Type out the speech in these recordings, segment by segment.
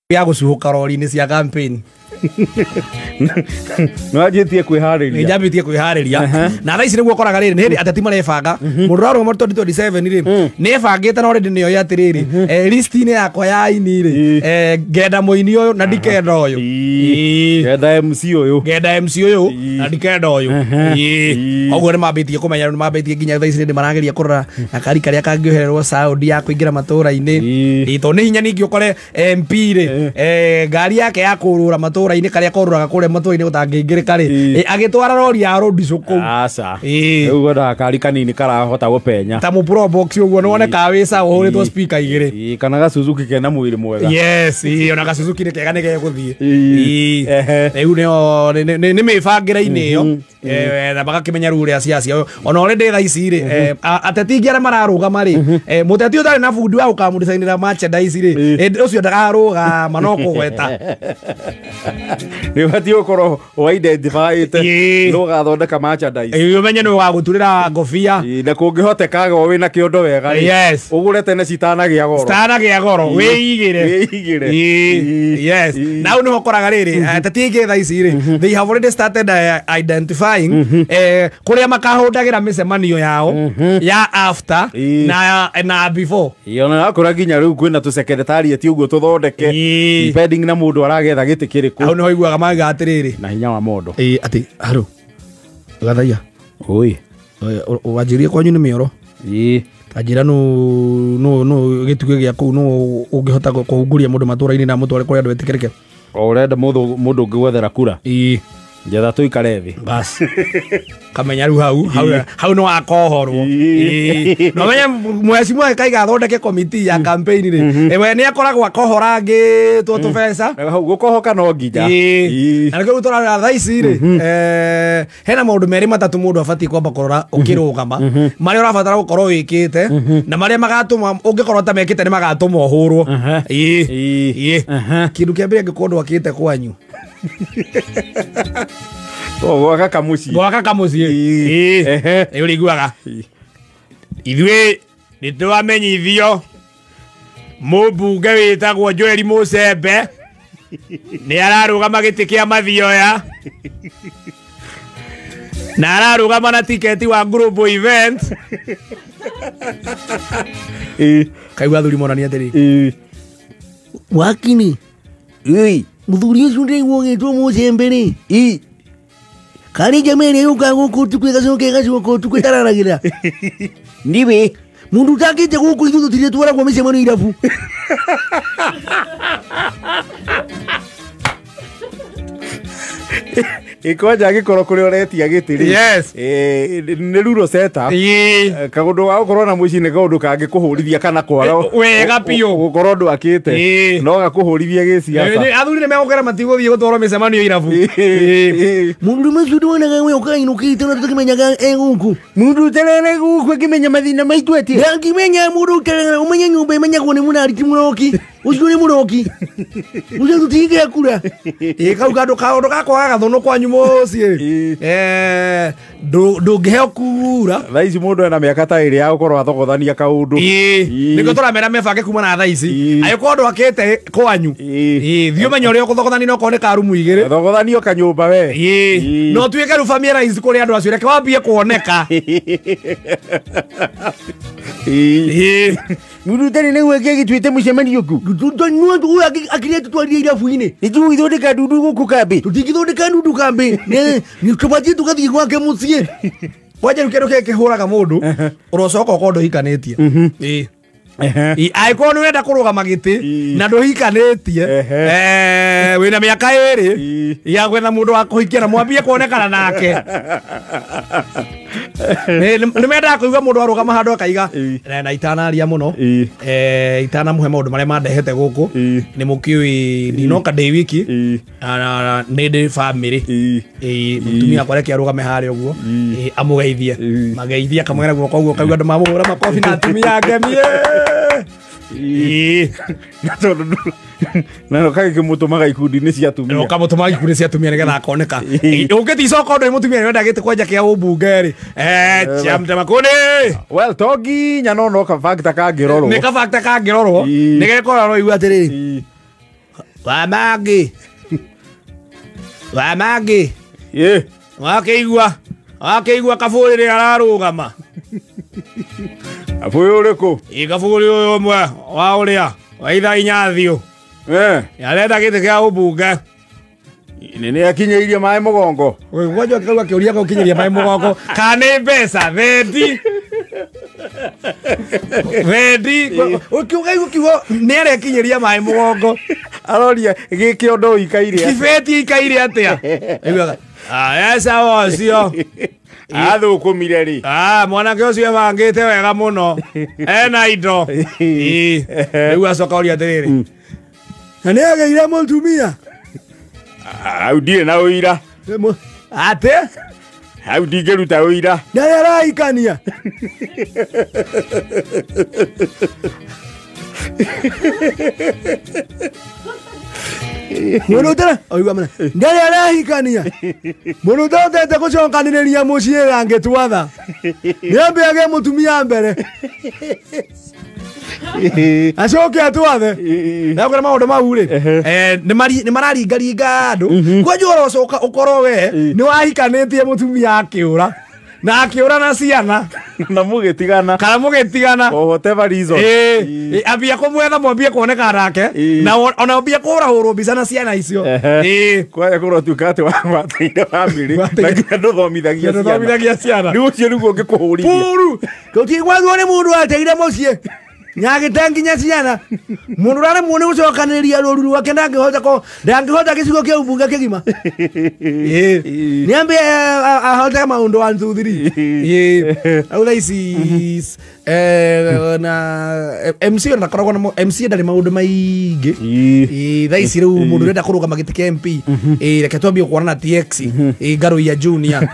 Ya gũcuhũka rori-inĩ cia campaign. Nĩ wanjĩtie kwĩharĩria. Nĩ njambĩtie kwĩharĩria na thaa ici nĩguo ũkoraga rĩrĩ nĩ hĩndĩ ateti marebanga. Mũndũ ũrarũgama 2027 rĩ, nĩ ebangĩte na already nĩoĩ atĩrĩrĩ, list-inĩ yakwa ya aini rĩ, ngenda mũini ũyũ na ndikenda ũyũ. Ngenda MC ũyũ. Ngenda MC ũyũ na ndikenda ũyũ. Koguo nĩ mambĩtie kũmenya, nĩ mambĩtie nginya thaa ici nĩ marageria kũrora gakari karĩa kangĩohererwo sound ya kũingĩra matũra-inĩ. Tondũ nĩ hinya ningĩ ũkore MP rĩ, ngari yake ya kũrũra matũra-inĩ karĩa korũraga kũrĩa matũra-inĩ gũtangĩingĩrĩka rĩ, agĩtwara rori ya road show kũu. Aca. Rĩu wendaga kari kanini karahota gũpenya. Ta mũpro box ũguo nĩ wone ka wĩ sawa ũhũrĩtwo speaker igĩrĩ. Kana ga Suzuki kena mwĩrĩ mwega. Yes, ona ga Suzuki nĩ kega nĩ gegũthiĩ. Rĩu nĩo nĩ mĩbangĩre-inĩ ĩyo, na magakĩmenya rĩu ũrĩa ciacia ona already thaa ici rĩ, ateti aingĩ arĩa mararũgama rĩ, mũteti ũtarĩ na bundi wa gũkamũdecainĩra merchandise rĩ, ũcio ndakarũgama no kũgweta. Nĩ ũbatiĩ gũkorwo wa-identify-ĩte nũ ũgathondeka merchandise. Ũmenye nũ ũgagũturĩra ngobia. Na kũngĩhoteka wĩna kĩondo wega rĩ, ũgũre tene citanagĩa goro. Citanagĩa goro, wĩigĩre. Wĩigĩre. Yes. Na hau nĩho ũkoraga rĩrĩ, ateti aingĩ thaa ici rĩ, they have already started identifying kũrĩa makahũndagĩra mĩcemanio yao ya after na before. Ona wakora nginya rĩu kwĩna tũsekretariat ũguo tũthondeke, depending na mũndũ aragetha gĩtĩ kĩrĩkũ. Hau nĩho iguaga mauga atĩrĩrĩ, na hinya wa mondo. Atĩ haro gathaia. Oi. Wanjirie kwanyu nĩ mĩoro. Tanjĩra nũ gĩtugĩ gĩa kũu nũ ũngĩhota kũhungũria mũndũ matũra-inĩ na mũtware kũrĩa andũ etĩkĩrĩke. O ũrenda mũndũ ũngĩgwethera kura. Njetha tũikare thĩ. Bas. Kamenya rĩu hau, hau, hau no akohorwo. No menye mheshimiwa Kaiga athondeke committee ya campaign rĩ. We nĩ akoragwo akohora ngĩtwo tũbeca. Hau gũkohoka no nginya. Na nĩkĩo rĩu tũrarora thaa ici rĩ, hena maũndũ merĩ matatũ mũndũ abatiĩ kwamba kũrora ũkĩrũgama, marĩa ũrabatara gũkorwo wĩkĩte na marĩa magatũma ũngĩkorwo ta mekĩte nĩ magatũma ũhũrwo. Kĩndũ kĩa mbere angĩkorwo ndwakĩte kwanyu. Gwaka kamuciĩ. Gwaka kamuciĩ. Nĩ ũrĩiguaga. Ithuĩ nĩ twamenyithio mũmbunge wĩtagwo Joel Mũcembe nĩ ararũgama gĩtĩ kĩa Mathioya na ararũgama na tiketi wa Global Event. Kaigua athuri monania atĩrĩ. Wakini. Mũthuri ũcio ndĩraigua ũgĩtwo Mũcembe rĩ. Karĩ njama ĩrĩa yũkaga gũkũ ũtukũ ĩgacoka ĩgacoka ũtukũ ĩtararagĩra. Niwe. Mũndũ ũtakĩte gũkũ ithuĩ tũtirĩ twaragwo mĩcemanio irabu. Ikwanja angĩkorwo kũrĩa ũretia gĩtĩ rĩ. Nĩ rural setup. Kaũndũ ga gũkorwo na mũciĩ nĩ kaũndũ kangĩkũhũrithia kana kwara. Wega biũ. Gũkorwo ndwakĩte. No gakũhũrithia gĩciaca. Athuri nĩ megũkĩra matigũthiĩ gũtwarwo mĩcemanio irabu. Mũndũ ũcio ndonaga we ũkainũkĩte na tũtakĩmenyaga e gũkũ. Mũndũ ũtarĩ gũkũ akĩmenya mathĩna maitũ atĩa? Ndangĩmenya mũndũ ũtarĩ, ũmenye nyũmba ĩmenyagwo nĩ mũnari ti mũroki. Ũcio nĩ mũroki. Ũcio tũtingĩra kura. Kau kaũndũ ga kwaga gathũnũ kwanyu mũciĩ. Ndũngĩheo kura. Thaa ici mũndũ ena mĩaka ta ĩrĩ ya gũkorwo athogothania kaũndũ. Nĩkĩo tũramera mebange kuma na thaa ici. Angĩkorwo ndwakĩte kwanyu. Thiĩ ũmenye ũrĩa ũgũthogothania okorwo nĩ karumu igĩrĩ. Thogothanio kanyũmba we. No tuĩke rĩu familiarize kũrĩ andũ acio, reke wambie kuoneka. Mũndũ ũtarĩ na gwake agĩtuĩte mũcemanio kũ? Akĩrĩa tũtwarire irabu-inĩ. Nĩ tũgũthondeka ndundu gũkũ kambĩ. Tũtingĩthondeka ndundu kambĩ. Nĩ tũbatiĩ tũgathiĩ gwake mũciĩ. Kwanja rĩu kĩndũ kĩngĩ kĩhũraga mũndũ, ũrocoka ũkorwo ndũhikanĩtie. Angĩkorwo nĩ ũrenda kũrũgama gĩtĩ na ndũhikanĩtie, wĩna mĩaka ĩrĩ ya gwetha mũndũ wa kũhikia na mwambie kuonekana nake. Nĩ mendaga kũigua mũndũ arũgama handũ akaiga, na itanaria mũno, itanamũhe maũndũ marĩa mandehete gũkũ, nĩ mũkĩũĩ ndinoka ndĩ wiki, nĩ ndĩ bamĩrĩ. Mũtumia wakwa reke arũgame harĩa ũguo, amũgeithie. Mageithie akamwĩra guoko ũguo, kaigua andũ mamũhũra makobi na atumia ngemie. Na kagĩkĩmũtũmaga ikundi-inĩ cia atumia. Ũkamũtũmaga ikundi cia atumia nĩgetha akoneka. Ũngĩticoka ũndũ mũtumia nĩwenda gĩtĩ kwanja kĩa ũmbunge rĩ. Chia mtemakuni. Well, to nginya no no ka factor kangĩrorwo. Nĩ ka factor kangĩrorwo. Nĩgekorwo igua atĩrĩrĩ. Wa Mangi. Ye. Wakeigua Kaburi rĩ ararũgama. Kaburi ũrĩkũ? Ĩ Kaburi ũyũ ũmwe wa ũrĩa wa Itha Inyathio. Arenda gĩtĩ kĩa ũmbunge. Nĩ akinyĩirie maĩ mũgongo. Ngoja kĩrua kĩũria gũkinyĩria maĩ mũgongo. Kana nĩ mbeca thendi. Thendi. Ũkiuga kiugo nĩ arekinyĩria maĩ mũgongo. Aroria gĩkĩondo ũikaire. Kibeti ikaire atĩa? Aiguaga. Eca ũcio. Athũkũmire rĩ. Mwanake ũcio ebangĩte wega mũno. Ena indo. Rĩu acoka ũria atĩrĩrĩ. Na nĩ agĩire mũtumia? Hau ndirĩ na ũira. Atĩ? Hau ndingĩruta ũira. Ndarĩ araikania. Mũndũ ũtarĩ oigua mana. Ndarĩ arahikania. Mũndũ ũtahotete gũcokanĩrĩria mũciĩ angĩtwatha. Nĩambe agĩe mũtumia mbere. Acoke atwathe. Ndakora maũndũ mau rĩ. Nĩ mararingaringa andũ. Kwanja ũrocoka ũkorwo we nĩ wahikanĩtie mũtumia akĩũra. Na akĩũra na ciana. Na mũgĩtigana. Kana mũgĩtigana. For whatever reason. Ambia kũmwetha mwambie kuoneka nake. Na ona ambia kũhũrahũrwo mbica na ciana icio. Kwaya kũrotuĩka atĩ wateire bamĩrĩ na nginya ndũthomithagia ciana. Ndũthomithagia ciana. Rĩu ũcio nĩguo ũngĩkũhũrithia. Puru. Tũtigwathwo nĩ mũndũ wateire mũciĩ. Nyagĩte nginya ciana. Mũndũ ũraremwo nĩ gũcokanĩrĩria rũru rwake ndangĩhota gĩcigo kĩa ũmbunge kĩgima. Nĩambe ahote maũndũ 1 2 3. Rĩu thaa ici na MC ndakoragwo na MC ndarĩ maũndũ maingĩ. Thaa ici rĩu mũndũ ũrenda kũrũgama gĩtĩ kĩa MP reke twambie kuona na TX Ngaruiya Junior.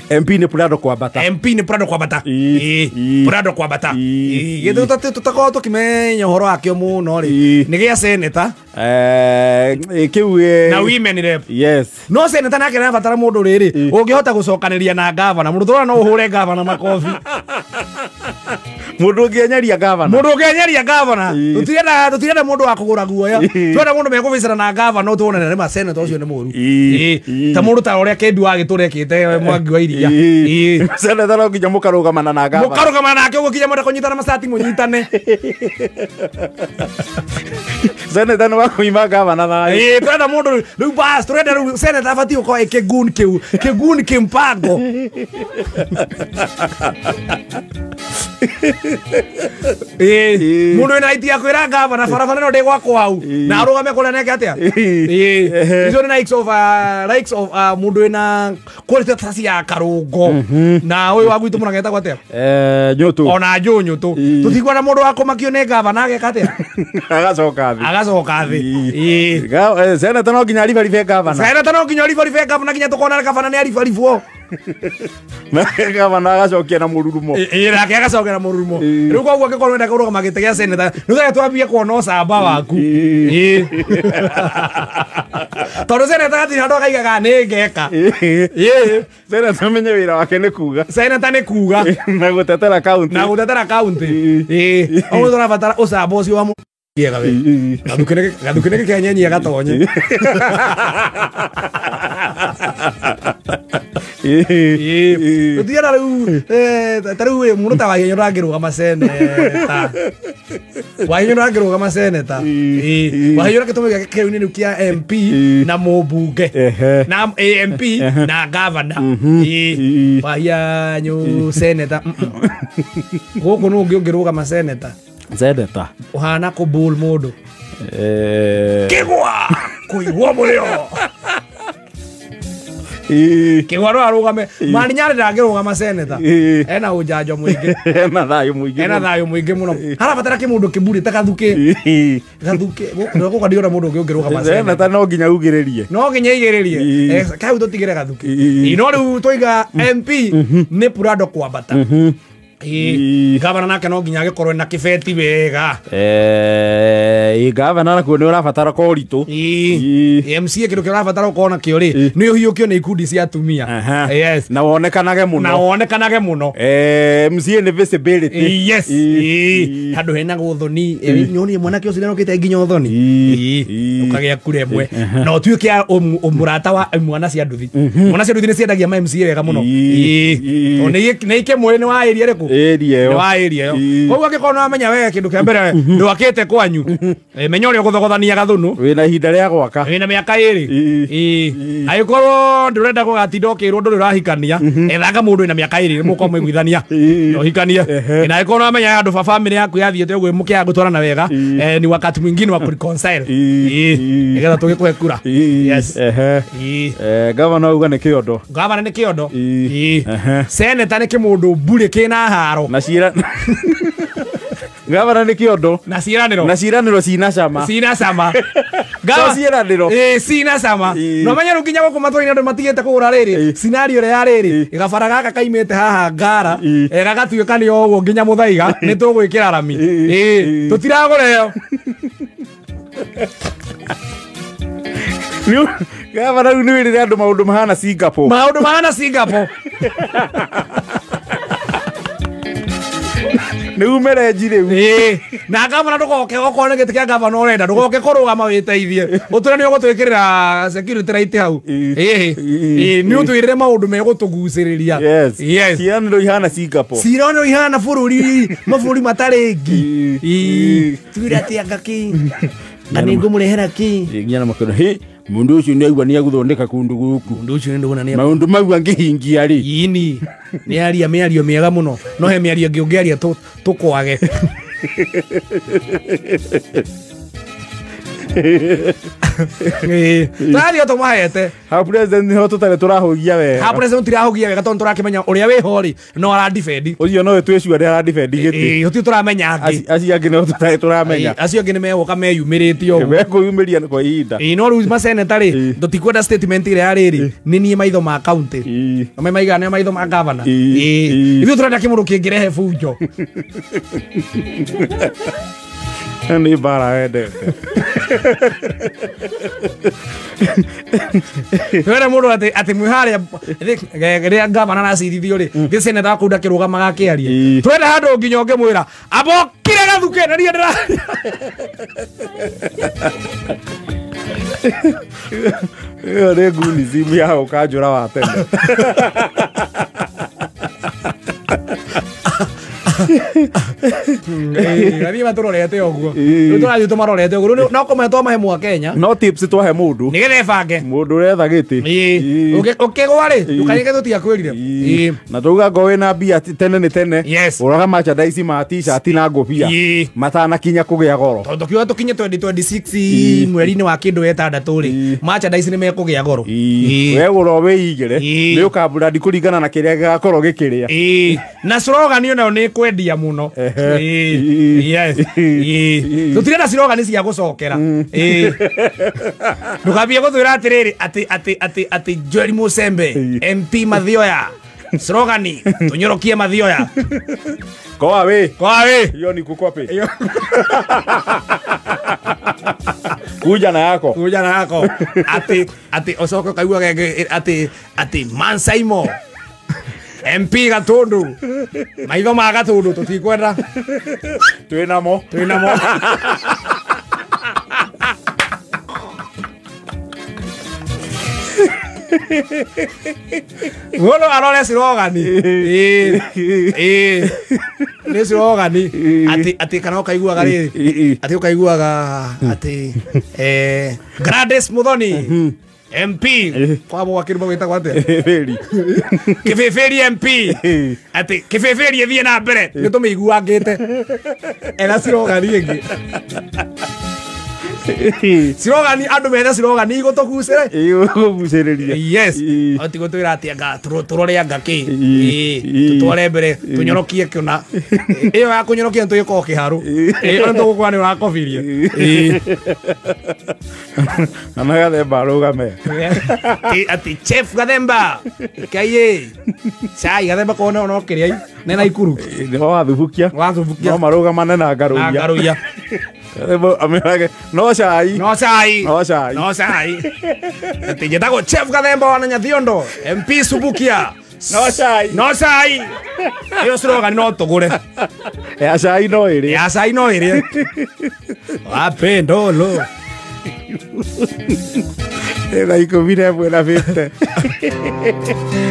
MP nĩ Prado kwambata. MP nĩ Prado kwambata. Prado kwambata. Gĩtũ tũtakorwo tũkĩmenya ũhoro wakĩo mũno rĩ. Nĩ gĩa senator. Kĩu na women rep. Yes. No senator nake nĩarabatara mũndũ rĩrĩ ũngĩhota gũcokanĩria na gavana. Mũndũ tũrona no ũhũre gavana makobi. Mũndũ ũngĩenyeria gavana. Mũndũ ũngĩenyeria gavana. Tũtirenda mũndũ wa kũgũra guoya. Tũrenda mũndũ mekũbicana na gavana tuone nĩ ma senator ũcio nĩ mũru. Ta mũndũ ta ũrĩa Kendi wa Gĩtũre ekĩte Mwangi wa Iria. Senator no nginya mũkarũgamana na gavana. Mũkarũgamana nake ũguo kinya mwenda kũnyitana macati mũnyitane. Senator nĩ wa kũima gavana thayũ. Tũrenda mũndũ rĩu bas tũrenda rĩu senator abatiĩ gũkorwo ĩ kĩgun kĩu kĩgun kĩmpango. Mũndũ wĩna right ya kwĩra gavana barabara ĩno ndĩgwakwo hau na arũgame kũrĩa neke atĩa. Icio nĩ likes of mũndũ wĩna quality ta cia Karũngo na ũyũ wa gwitũ mũno agetagwo atĩa? Nyũtũ. Ona Nyũtũ. Tũtikuona mũndũ wa kũmakio nĩ gavana ageka atĩa? Agacoka thĩ. Agacoka thĩ. Senator no nginya aribaribe gavana. Senator no nginya aribaribe gavana nginya tũkona gavana nĩ aribaribwo. Gavana agacokia na mũrurumo. Nake agacokia na mũrurumo. Rĩu koguo angĩkorwo wenda kũrũgama gĩtĩ gĩa senator nĩ ũthaga twambie kuona ũcamba waku. Tondũ senator hatirĩ handũ akaigaga nĩ ngeka. Senator menye wĩra wake nĩ kuga. Senator nĩ kuga. Na gũtetera county. Na gũtetera county. Ũguo tũrabatara ũcamba ũcio wa kiega we. Gathukĩ nĩ kĩenyenyia gatonye. Tũtienda rĩu ta rĩu mũndũ ta Wahinyũ ndangĩrũgama seneta. Wahinyũ ndangĩrũgama seneta. Wahinyũ gĩtũmi gĩake kĩu nĩ kĩa MP na mũmbunge. Na MP na gavana. Wahinyũ seneta. Gũkũ nũ ũngĩ ũngĩrũgama seneta? Seneta. Ũhana kũbũl mũndũ. Kĩgwa kũigua mũrĩo. Kĩgwa no arũgame. Marinyarĩ ndangĩrũgama seneta. Ena ũnjanjo mũingĩ. Ena thayũ mũingĩ. Ena thayũ mũingĩ mũno. Harabatara kĩmũndũ kĩmburĩ ta Gathukĩ. Gathukĩ gũkũ ndiona mũndũ ũngĩ ũngĩrũgama seneta. Seneta no nginya ugĩrĩrie. No nginya igĩrĩrie. Kau tũtigĩre Gathukĩ. No rĩu twaiga MP nĩ Prado kwambata. Gavana nake no nginya agĩkorwo na kĩbeti wega. Gavana nakuo nĩ ũrabatara koritũ. MCA kĩndũ kĩrĩa ũrabatara ũkorwo nakĩo rĩ nĩ ũhiũkio nĩ ikundi cia atumia. Yes. Na wonekanage mũno. Na wonekanage mũno. MCA nĩ visibility. Yes. Handũ hena gũthoni nyonie mwanake ũcio nĩokĩte nginya ũthoni. Ũkagĩa kura ĩmwe. Na ũtuĩke mũrata wa mwana cia nduthi. Mwana cia nduthi nĩ ciendagia ma MCA wega mũno. Nĩ ikĩmwe nĩ wa area ĩrĩkũ? Area ĩyo. Nĩ wa area ĩyo. Koguo angĩkorwo nĩ wamenya wega kĩndũ kĩa mbere ndwakĩte kwanyu, menya ũrĩa ũgũthogothania gathũnũ. Wĩna ihinda rĩa gwaka. Wĩna mĩaka ĩrĩ. Angĩkorwo ndũrenda gũgatinda ũkĩrwo ndũrĩ ũrahikania, ethanga mũndũ wĩna mĩaka ĩrĩ mũkorwo mwaiguithania. Ũhikanie. Na angĩkorwo nĩ wamenya andũ ba family yaku yathiĩte ũguo mũkĩaga gũtwarana wega, ni wakati mwingine wa kureconcile. Nĩgetha tũgĩkũhe kura. Yes. Gavana auga nĩ kĩondo. Gavana nĩ kĩondo. Senator nĩ kĩmũndũ mbũrĩ kĩna haro. Na cira Gavana nĩ kĩondo. Na ciĩranĩro. Na ciĩranĩro cina cama. Cina cama. To ciĩranĩro. Cina cama. No menye rĩu nginya gũkũ matũra-inĩ andũ matigĩte kũgũra rĩrĩ. Scenario ĩrĩa ya rĩrĩ. Gabara gaka kaimĩte haha ngara. Gagatuĩka nĩ ũguo nginya mũthaiga nĩ tũgwĩkĩra rami. Tũtiragũra ĩyo. Gavana rĩu nĩ wĩrĩre andũ maũndũ mahana Singapore. Maũndũ mahana Singapore. Nĩ umere nji rĩu. Na gavana ndũgoke okorwo nĩ gĩtĩ kĩa gavana ũrenda ndũgoke kũrũgama wĩteithie. Ũtũre nĩ ũgũtwĩkĩrĩra security right hau. Nĩ ũtwĩrĩre maũndũ megũtũgucĩrĩria. Yes. Yes. Ciĩranĩro ihana Singapore. Ciĩranĩro ihana bũrũri mabũrũri matarĩ ngi. Tuire atĩ anga kĩ. Na nĩ ngũmũrehera kĩ. Nginya na makĩona hĩ mundu ucio nĩ aigua nĩ agũthondeka kũndũ gũkũ. Mundu ucio nĩ ndũgona nĩ maũndũ mau angĩhingia rĩ. Ini nĩ aria mĩario mĩega mũno. No he mĩario ĩngĩ ũngĩaria tũkwage. Tũrathiĩ tũmahete. Ha president nĩho tũtarĩ tũrahũgia wega. Ha president tũtirahũgia wega tondũ tũrakĩmenya ũrĩa wĩho rĩ no aradefend. Ũcio nowe twĩcua nĩ aradefend gĩtĩ. Gũtirĩ tũramenya angĩ. Acio angĩ nĩho tũtarĩ tũramenya. Acio angĩ nĩ megũka meyumĩrĩtie ũguo. Mekũyumĩria kwa ihinda. No rĩu maseneta rĩ tũtikwenda statement ĩrĩa ya rĩrĩ nĩ niĩ maitho ma county. Na maigana nĩ maitho ma governor. Ithuĩ tũrenda kĩmũndũ kĩngĩrehe bunjo. Nĩ mbara wendete. Twere mũndũ atĩ mwĩ harĩa rĩrĩa gavana aracirithio rĩ thĩ seneta kũu ndakĩrũgamaga akĩaria. Twende handũ nginya ũngĩmwĩra ambokire gathuke na niĩ ndĩra ĩyo nĩ ngunizimu ya ũkanjũra wa tene. Gathiĩ matũrorete ũguo. Rĩu tũrathiĩ tũmarorete ũguo. No kũmenya twamahe mwa Kenya. No tips twahe mũndũ. Nĩgetha ĩbange. Mũndũ ũretha gĩtĩ. Ũkĩgwa rĩ ndũkanyige tũtiakwĩrire. Na tauga ngo wĩna mbia tene nĩ tene. Ũraga merchandise ma t-shirt na ngũbia. Matanakinya kũgĩa goro. Tondũ kiuga tũkinye 2026 mweri-inĩ wa kĩndũ wetandatũ rĩ merchandise nĩ mekũgĩa goro. We gũra wĩigĩre nĩ ũkambrandi kũringana na kĩrĩa gĩgakorwo gĩkĩrĩa. Na slogan ĩyo nayo nĩ kwendia mũno. Yes. Tũtirenda slogan cia gũcokera. Ndũkambie gũtwĩra atĩrĩrĩ atĩ atĩ atĩ atĩ Joel Musembe MP Mathioya slogan tũnyorokie Mathioya. Koa we. Koa we. Hiyo ni kukopi. Kuja na yako. Kuja na yako. Atĩ atĩ ũcoke ũkaigua atĩ atĩ Mansaimo MP Gatundu maitho ma Gatundu tũtikwenda twĩnamo twĩnamo. Mũndũ arore slogani. Nĩ slogani atĩ atĩ kana ũkaiguaga rĩrĩ atĩ ũkaiguaga atĩ Gladys Muthoni MP kwa mwa kirimo gwĩtagwo atĩa? Kĩbĩbĩri MP atĩ kĩbĩbĩri ĩthiĩ na mbere nĩ tũmĩiguangĩte. Ena slogani ĩngĩ. Slogan andũ methe slogan igũtũgucĩre. Igũgucĩrĩria. Yes. Ĩĩ. Ati gũtwĩra atĩ anga tũrore anga kĩ. Ĩĩ. Ĩĩ. Tũtware mbere tũnyorokie kĩona. Ĩyo ya kũnyorokia nĩtũgĩkorwo kĩharũ. Ĩĩ, ona tũgũkora nĩ ũrakobirie. Ĩĩ. Na Gathemba arũgame. Ati Chef Gathemba. Kaiye. Cai Gathemba kona ono kĩrĩa nĩ Naikuru. Nĩ wathubukia. Wathubukia. No marũgamane na Na ngarũiya. Ngaruiya. Gathemba amĩrage no cai. No cai. No cai. No cai. Ati njĩtagwo Chef Gathemba wa Nyathiondo. MP Subukia. No cai. No cai. Ĩyo slogan no tũgũre. Ya cai no ĩrĩ. Ya cai no ĩrĩe. Wapendolo. Thaa 11 na 50.